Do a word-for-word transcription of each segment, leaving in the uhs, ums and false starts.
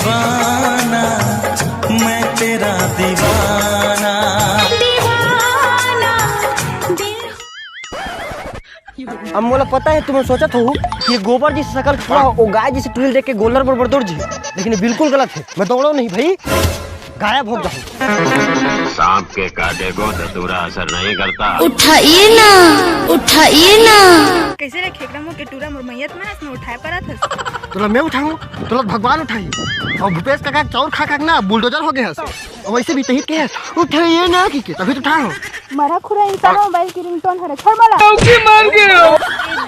दीवाना, मैं तेरा दीवाना। दीवाना, दिल। अब मोला पता है, तुमन सोचत हो कि गोबर जैसे शकल छोड़ा हो, वो गाय जैसे टुरी देख के गोल्लर बरोबर दौड़ जी, लेकिन ये बिल्कुल गलत है। मैं दौड़ो नहीं भाई, गायब हो जाऊँ। सांप के काटे को धतूरा असर नहीं करता। उठाइए ना, उठाइए ना। कैसे रे खेकड़ा मुंह के टूरा, मोर मैयत में हंस में उठाए परत हस। तोला मैं उठाऊं, तोला भगवान उठाई। और भूपेश काका के चाउर खा खा के ना बुलडोजर हो गए हस। और वैसे भी तही के हस, उठाइए ना की के, तभी तो उठा हो। मरा खुरा इंसान मोबाइल की रिंगटोन हरे, छोड़ मोला। डौकी मार गयो। ए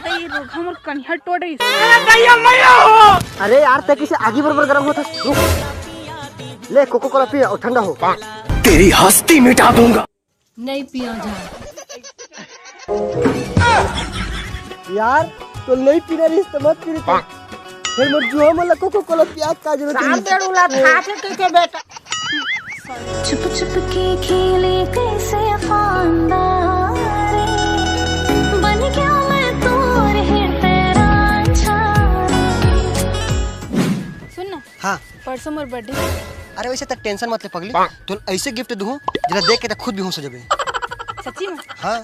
दई रोगहा मोर कनिहा टोड़ रही। अरे यार, ते किसे आगी बरोबर गरम होत हस। रुक। ले कोको कोला पी और ठंडा हो। तेरी हस्ती मिटा दूंगा। नहीं पिया जा। यार, तो नहीं पीना रही तो मत पी रही। फिर मोर जुआ मोला कोको कोला पिया का जरूरत साथ नहीं। डेढ़ उला था थे के, के बेटा। छुप छुप के खेले कैसे खानदारी, बन गया मैं तोर हिरते रांझा। सुन ना। हाँ। परसों मोर बर्थडे। अरे वैसे तक टेंशन मत ले पगली, तो ऐसे गिफ्ट दूँ जेला देख के तक खुद बेहोश हो जाबे। सच्ची में? हाँ।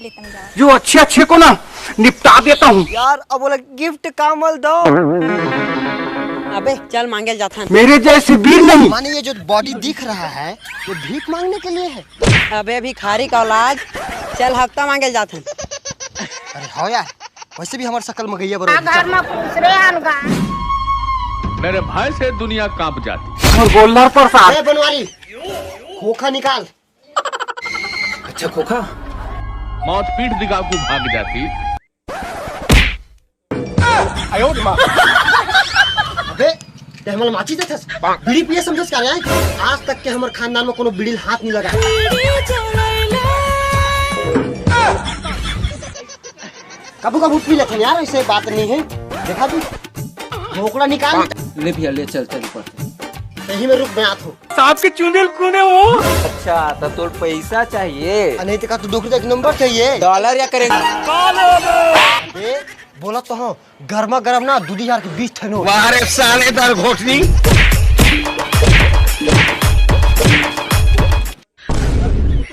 ले तंग जा। जो अच्छे अच्छे को ना निपटा देता हूँ। यार अब बोला गिफ्ट का मल दो। अबे चल मांगेल जाथन। मेरे जैसे वीर नहीं। माने ये जो बॉडी दिख रहा है, ये भीख मांगने के लिए है? अबे भिखारी का औलाद, चल हफ्ता मांगेल जाथन। अरे हो यार, वैसे भी हमार शकल मगैया बरोबर। घर में पूछ रहे हन गा। मेरे भय से दुनिया कांप जाती। और गोल्लर प्रसाद। ए बनवारी, खोखा निकाल। अच्छा खोखा। मौत पीठ दिखा को भाग जाती। अबे, ते हमला माची देथस? बीड़ी पिए समझस का रे? आज तक के हमर खानदान में कोनो बीड़ी ल हाथ नहीं लगा। कभू कभू पी लेथन यार, ऐसे बात नहीं है। देखा तू, बोकड़ा निकाल। ले भैया, ले चल, चल ऊपर। यही में रुक, मैं आत हूँ। सांप के चूंदे ल कोने हो। अच्छा, तो तोर पैसा चाहिए? आ, नहीं तो का तू डोकरी का एक नंबर चाहिए? डॉलर या करेंसी? ए, बोला तो हाँ, गर्मा गर्म ना, दू हजार के बीस ठे नोट। वाह रे साले दर घोटनी।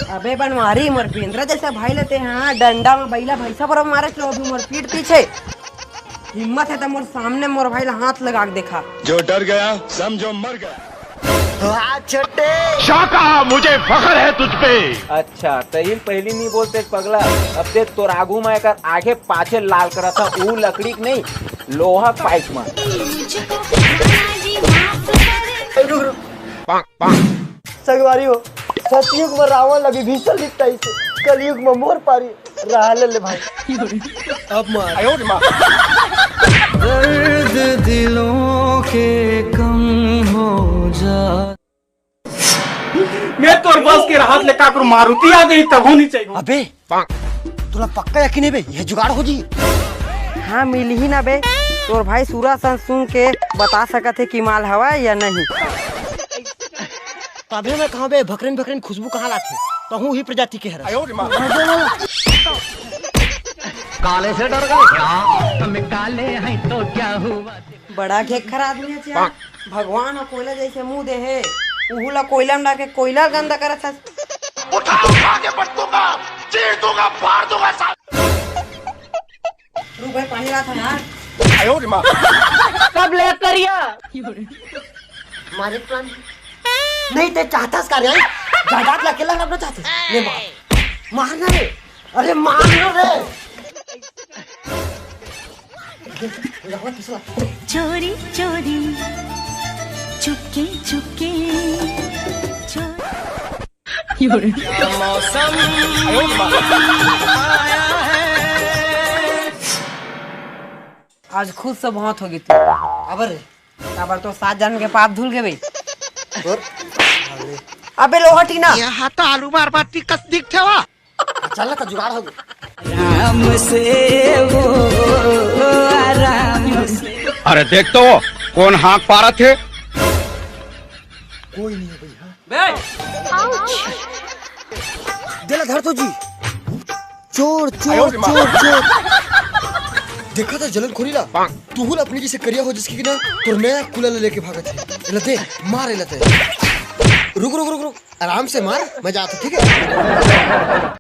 अबे बनवारी, मोर बेंदरा जैसा भाई लेते हैं, डंडा में बैला भैंसा पर मारे चलो अभी मोर पीठ पीछे। हिम्मत है तो मोर सामने मोर भाई ला हाथ लगा के देखा। जो डर गया समझो मर गया। वाह छोटे। शाका, मुझे फख्र है तुझ पे। अच्छा, तहिन पहली नहीं बोलते पगला। अब देख तोर आगू में एकर आगे पाछे लाल करा था, ऊ लकड़ी के नहीं, लोहा के पाइप में। रुक, रुक। संगवारी हो, सतयुग में रावण ला विभीषण निपटाइस हे, कलयुग में मोर पारी। रहा ले, ले भाई। अब मार। दर्द दिलों के कम हो जा। मैं तोर बस के रहत ले काकरो मारुति आ गई तब होनी चाहिए। अबे, तोला पक्का यकीन है बे, ये जुगाड़ हो जी? हाँ, मिलही ना बे। तोर भाई सूरा सन सुन के बता सकत है कि माल हवा या नहीं। तभे मैं कहा बे, भकरन भकरन खुशबू कहाँ लाथे? तहूँ ही प्रजाति के हरस। काले से डर गए क्या? हम काले हैं तो क्या हुआ? बड़ा घेखर आदमी है यार। भगवान ह कोयला जैसे मुंह दे हे, उहू ला कोयला में डाल के कोयला गंदा करत हस। उठा उठा के पटकूंगा, चीर दूंगा, फाड़ दूंगा साला। रुक भाई, पानी लात हंव यार। आयो रे माँ। कब ले करिया? मारे प्लान नहीं ते चाहता का रे? जायदाद ला अकेला अपना चाहते। ले मार। मार ना रे। अरे मार ना रे। चोरी चोरी, चुपके चुपके, चोरी। आज खुद से बहुत होगी तू। अबर रे। अबर तो सात जन के पाप धुल गए भाई। और? अबे लोहा टीना। यहाँ तो आलू बार बार टिकस दिख थे वा। चल ना, तो जुगाड़ हो गया। आराम से वो, आराम से। अरे देख तो, कौन हाँक पारत हे? कोई नहीं है भैया। बे! देला धर तो जी। चोर, चोर, आयो रे माँ। चोर, चोर। देखा था जलन खोरी ला, तू हूँ अपनी जैसे करिया हो जिसकी कि ना तोर नया कूला ला लेके भागत है। एला दे, मार एला ते। रुक रुक रुक रुक, आराम से मार, मजा आता, ठीक है?